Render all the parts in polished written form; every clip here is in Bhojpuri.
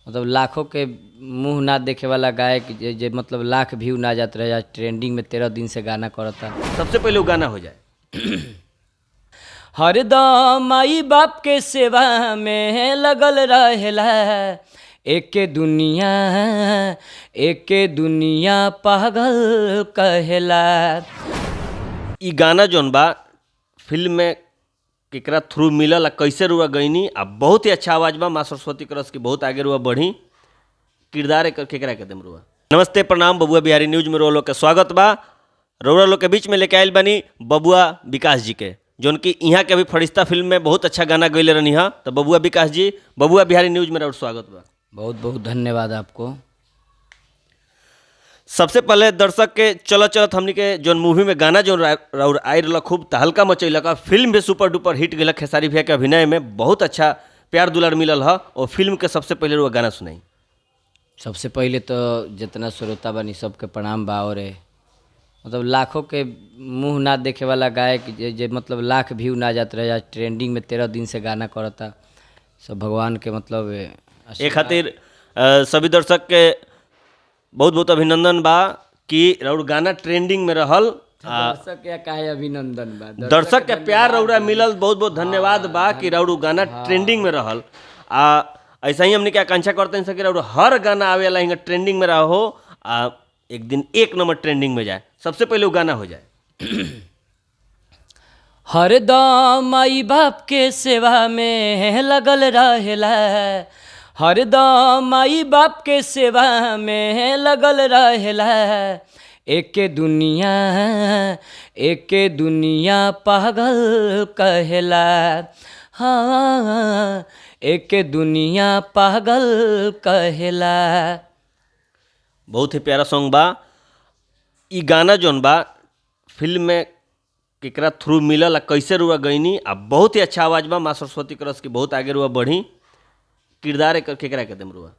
मतलब लाखों के मुंह ना देखे वाला गायक जे मतलब लाख व्यू ना जात रहे, आज ट्रेंडिंग में 13 दिन से गाना करता। सबसे पहले वो गाना हो जाए। हरदम माई बाप के सेवा में लगल रहेला, एके दुनिया, एके दुनिया पागल कहेला। ई गाना जौन बा, फिल्म में केकरा थ्रू मिलल आ कैसे रुआ गईनी? आ बहुत ही अच्छा आवाज बा, माँ सरस्वती करस की बहुत आगे रुआ बढ़ी। किरदार एकर केकरा के देम रुआ? नमस्ते, प्रणाम। बबुआ बिहारी न्यूज में रुआ लोग के स्वागत बा। रउआ लोग के बीच में लेके आयल बानी बबुआ विकास जी के, जौन की यहाँ के अभी फरिश्ता फिल्म में बहुत अच्छा गाना गईले रहनी हा। तो बबुआ विकास जी, बबुआ बिहारी न्यूज में और स्वागत बा। बहुत बहुत धन्यवाद आपको। सबसे पहले दर्शक के चलत चलत हमनी के जौन मूवी में गाना जौन राउर आइ रहलक, खूब तहलका मचैलक। फिल्म भी सुपर डुपर हिट गेलक। खेसारी भैया के अभिनय में बहुत अच्छा प्यार दुलार मिलल ह। और फिल्म के सबसे पहले रुआ गाना सुनाई। सबसे पहिले तो जितना श्रोता बानी, सबके प्रणाम बा। और मतलब लाखों के मुंह ना देखे वाला गायक जे मतलब लाख व्यू ना जात रहे, आज ट्रेंडिंग में 13 दिन से गाना करता। सब भगवान के मतलब ए खातिर सभी दर्शक के बहुत बहुत अभिनंदन बा कि राउर गाना ट्रेंडिंग में रहल आ दर्शक के काहे अभिनंदन बा? दर्शक के प्यार रउरा मिलल, बहुत बहुत धन्यवाद बा कि राउर गाना ट्रेंडिंग में रहल। आ ऐसा ही हमने के आकांक्षा करते हैं कि राउर हर गाना आवेला हिंगा ट्रेंडिंग में रहो आ एक दिन एक नंबर ट्रेंडिंग में जाए। सबसे पहले वो गाना हो जाए। हरदम माई बाप के सेवा में लगल रहेला, हरदम माई बाप के सेवा में लगल रहेला, एके दुनिया, एके दुनिया पागल कहेला। हाँ, एके दुनिया पागल कहेला। बहुत ही प्यारा सॉन्ग बा। ई गाना जौन बा, फिल्म में केकरा थ्रू मिलल आ कैसे रुआ गईनी? आ बहुत ही अच्छा आवाज बा, माँ सरस्वती करस की बहुत आगे रुआ बढ़ी। किरदार एकर केकरा के देम रुआ?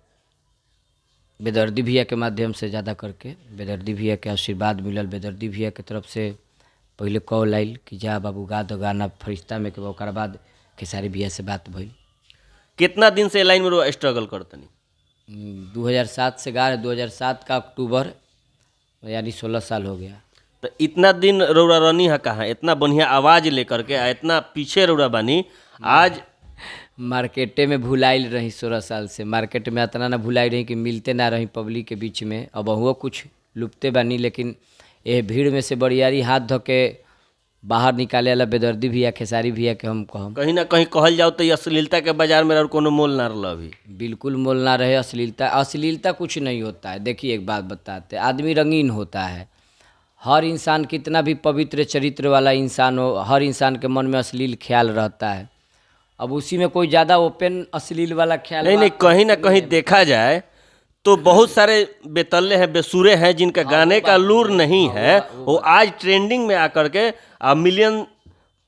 बेदर्दी भैया के माध्यम से, ज़्यादा करके बेदर्दी भैया के आशीर्वाद मिलल। बेदर्दी भैया के तरफ से पहले कॉल आयल कि जा बाबू, गा दो गाना फरिश्ता में के। ओकर बाद खेसारी भैया से बात भइल। कितना दिन से लाइन में रुआ स्ट्रगल करतनी? 2007 से गा रहे। 2007 का अक्टूबर, यानी 16 साल हो गया। तो इतना दिन रउरा रहनी है कहाँ, इतना बढ़िया आवाज़ लेकर के आ इतना पीछे रउरा बानी आज? मार्केटे में भुलाइल रही। 16 साल से मार्केट में इतना ना भुलाई रही कि मिलते ना रही पब्लिक के बीच में। अब हुआ कुछ लुपते बानी, लेकिन ये भीड़ में से बरियारी हाथ धो के बाहर निकाले वाला बेदर्दी भैया, खेसारी भैया के हम कहम। कहीं ना कहीं कहल जाओ तो ये अश्लीलता के बाजार में और कोनो मोल ना रहल अभी। बिल्कुल मोल ना रहे। अश्लीलता, अश्लीलता कुछ नहीं होता है। देखिए, एक बात बताते हैं, आदमी रंगीन होता है। हर इंसान कितना भी पवित्र चरित्र वाला इंसान हो, हर इंसान के मन में अश्लील ख्याल रहता है। अब उसी में कोई ज़्यादा ओपन अश्लील वाला ख्याल नहीं नहीं, कहीं ना कहीं देखा जाए तो बहुत सारे बेतल्ले हैं, बेसुरे हैं, जिनका गाने का लूर नहीं है, वो आज ट्रेंडिंग में आकर के आ मिलियन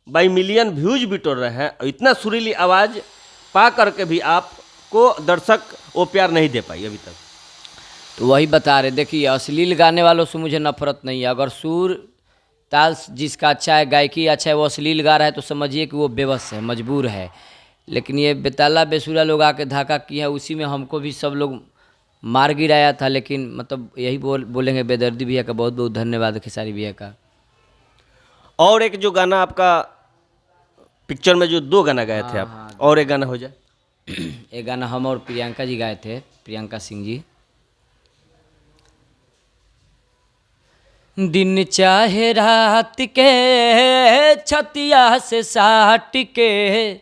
बाई मिलियन व्यूज बिटोर रहे हैं और इतना सुरीली आवाज़ पा करके भी आपको दर्शक वो प्यार नहीं दे पाई अभी तक। तो वही बता रहे। देखिए, अश्लील गाने वालों से मुझे नफरत नहीं है। अगर सुर ताल जिसका अच्छा है, गायकी अच्छा है, वो अश्लील गा रहा है, तो समझिए कि वो बेबस है, मजबूर है। लेकिन ये बेताला बेसुरा लोग आके धाका किए हैं, उसी में हमको भी सब लोग मार गिराया था। लेकिन मतलब यही बोलेंगे, बेदर्दी भैया का बहुत बहुत धन्यवाद, खेसारी भैया का। और एक जो गाना आपका पिक्चर में जो दो गाना गाए थे आप, और एक गाना हो जाए। एक गाना हम और प्रियंका जी गाए थे, प्रियंका सिंह जी। दिन चाहे रात के छतिया से साट के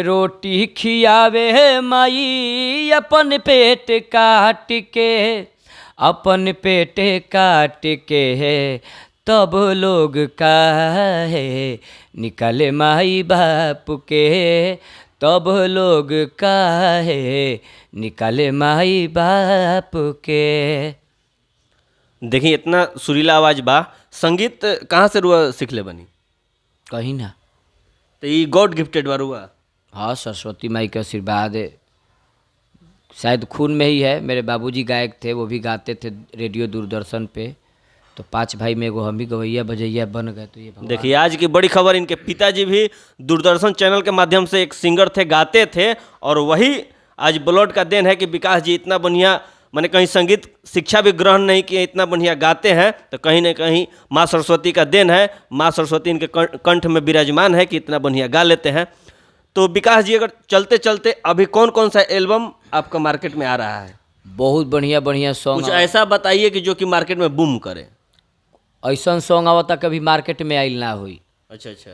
रोटी खियावे माई, अपन पेट काट के, अपन पेट काट के, तब लोग काहे निकाले माई बाप के, तब लोग काहे निकाले माई बाप के। देखिए, इतना सुरीला आवाज बा, संगीत कहाँ से रुआ सीख ले बनी? कहीं ना। तो ये गॉड गिफ्टेड बा रुआ? हाँ, सरस्वती माई के आशीर्वाद शायद खून में ही है। मेरे बाबूजी गायक थे, वो भी गाते थे रेडियो दूरदर्शन पे। तो पांच भाई में एगो हम ही गवैया बजैया बन गए, तो ये भगवान। देखिए, आज की बड़ी खबर, इनके पिताजी भी दूरदर्शन चैनल के माध्यम से एक सिंगर थे, गाते थे और वही आज ब्लड का then है कि विकास जी इतना बढ़िया, माने कहीं संगीत शिक्षा भी ग्रहण नहीं किए, इतना बढ़िया गाते हैं, तो कहीं ना कहीं माँ सरस्वती का then है। माँ सरस्वती इनके कंठ में विराजमान है कि इतना बढ़िया गा लेते हैं। तो विकास जी, अगर चलते चलते अभी कौन कौन सा एल्बम आपका मार्केट में आ रहा है? बहुत बढ़िया बढ़िया सॉन्ग। कुछ ऐसा बताइए कि जो कि मार्केट में बूम करे। ऐसा सॉन्ग आवता कभी मार्केट में आइल ना हुई। अच्छा अच्छा,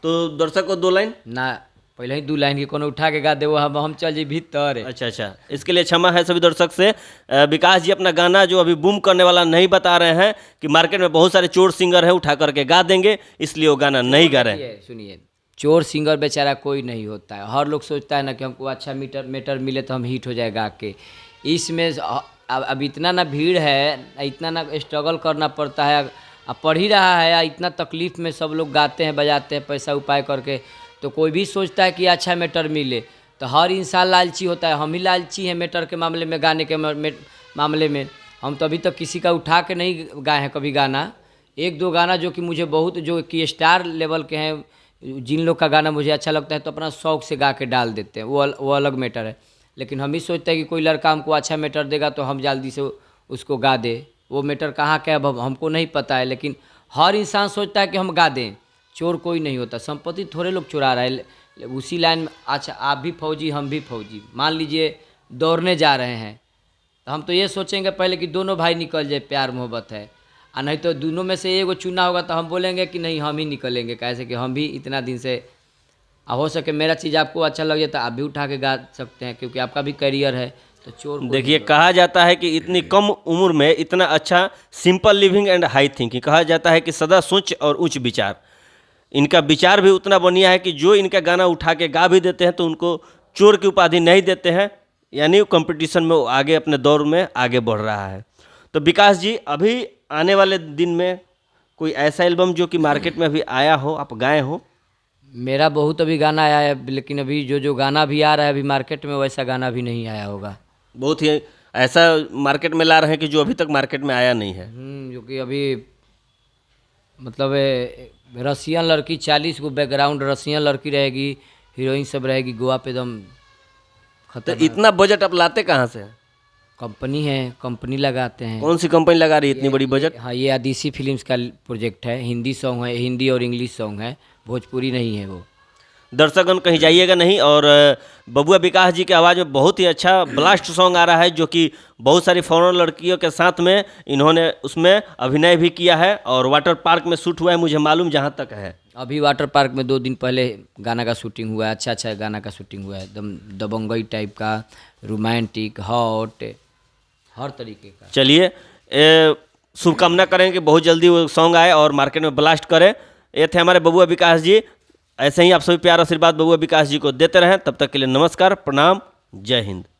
तो दर्शक को 2 लाइन ना, पहले ही 2 लाइन के कोनो उठा के गा देवो, हम चल जी भीतर। अच्छा अच्छा, इसके लिए क्षमा है सभी दर्शक से। विकास जी अपना गाना जो अभी बूम करने वाला नहीं बता रहे हैं कि मार्केट में बहुत सारे चोर सिंगर हैं, उठा करके गा देंगे, इसलिए वो गाना नहीं गा रहे हैं। सुनिए, चोर सिंगर बेचारा कोई नहीं होता है। हर लोग सोचता है ना कि हमको अच्छा मीटर मिले तो हम हिट हो जाए गा के। इसमें अब इतना ना भीड़ है, इतना ना स्ट्रगल करना पड़ता है, अब पढ़ ही रहा है, इतना तकलीफ में सब लोग गाते हैं बजाते हैं पैसा उपाय करके, तो कोई भी सोचता है कि अच्छा मैटर मिले। तो हर इंसान लालची होता है, हम ही लालची हैं मैटर के मामले में, गाने के मामले में। हम तो अभी तक किसी का उठा के नहीं गाए हैं कभी गाना। 1-2 गाना जो कि मुझे बहुत, जो कि स्टार लेवल के हैं, जिन लोग का गाना मुझे अच्छा लगता है तो अपना शौक से गा के डाल देते हैं, वो अलग मैटर है। लेकिन हम ही सोचते हैं कि कोई लड़का हमको अच्छा मैटर देगा तो हम जल्दी से उसको गा दे। वो मैटर कहाँ का है अब हमको नहीं पता है, लेकिन हर इंसान सोचता है कि हम गा दें। चोर कोई नहीं होता, संपत्ति थोड़े लोग चुरा रहे हैं उसी लाइन में। अच्छा, आप भी फौजी हम भी फौजी, मान लीजिए दौड़ने जा रहे हैं तो हम तो ये सोचेंगे पहले कि दोनों भाई निकल जाए, प्यार मोहब्बत है, और नहीं तो दोनों में से एगो चुना होगा तो हम बोलेंगे कि नहीं हम ही निकलेंगे, कैसे कि हम भी इतना दिन से। हो सके मेरा चीज़ आपको अच्छा लगे तो आप भी उठा के गा सकते हैं, क्योंकि आपका भी करियर है। तो चोर देखिए, कहा जाता है कि इतनी कम उम्र में इतना अच्छा simple living and high thinking, कहा जाता है कि सदा सोच और उच्च विचार। इनका विचार भी उतना बढ़िया है कि जो इनका गाना उठा के गा भी देते हैं तो उनको चोर की उपाधि नहीं देते हैं, यानी कंपटीशन में वो आगे अपने दौर में आगे बढ़ रहा है। तो विकास जी, अभी आने वाले दिन में कोई ऐसा एल्बम जो कि मार्केट में अभी आया हो, आप गाए हो? मेरा बहुत अभी गाना आया है, लेकिन अभी जो जो गाना भी आ रहा है अभी मार्केट में वैसा गाना भी नहीं आया होगा। बहुत ही ऐसा मार्केट में ला रहे हैं कि जो अभी तक मार्केट में आया नहीं है। जो कि अभी मतलब रसियन लड़की 40 गो बैकग्राउंड रसियन लड़की रहेगी, हीरोइन सब रहेगी, गोवा पे एकदम खतरनाक। तो इतना बजट आप लाते कहाँ से? कंपनी है, कंपनी लगाते हैं। कौन सी कंपनी लगा रही है इतनी बड़ी बजट? हाँ, ये आदिसी फिल्म्स का प्रोजेक्ट है, हिंदी सॉन्ग है, हिंदी और इंग्लिश सॉन्ग है, भोजपुरी नहीं है वो। दर्शकगण कहीं जाइएगा नहीं। और बबुआ विकास जी के आवाज़ में बहुत ही अच्छा ब्लास्ट सॉन्ग आ रहा है, जो कि बहुत सारी फॉरेन लड़कियों के साथ में इन्होंने उसमें अभिनय भी किया है और वाटर पार्क में शूट हुआ है, मुझे मालूम जहाँ तक है। अभी वाटर पार्क में 2 दिन पहले गाना का शूटिंग हुआ है, अच्छा अच्छा गाना का शूटिंग हुआ है, एकदम दबंगई टाइप का, रोमांटिक, हॉट, हर तरीके का। चलिए, शुभकामना करें कि बहुत जल्दी वो सॉन्ग आए और मार्केट में ब्लास्ट करे। ये थे हमारे बबुआ विकास जी। ऐसे ही आप सभी प्यार आशीर्वाद बबुआ विकास जी को देते रहें। तब तक के लिए नमस्कार, प्रणाम, जय हिंद।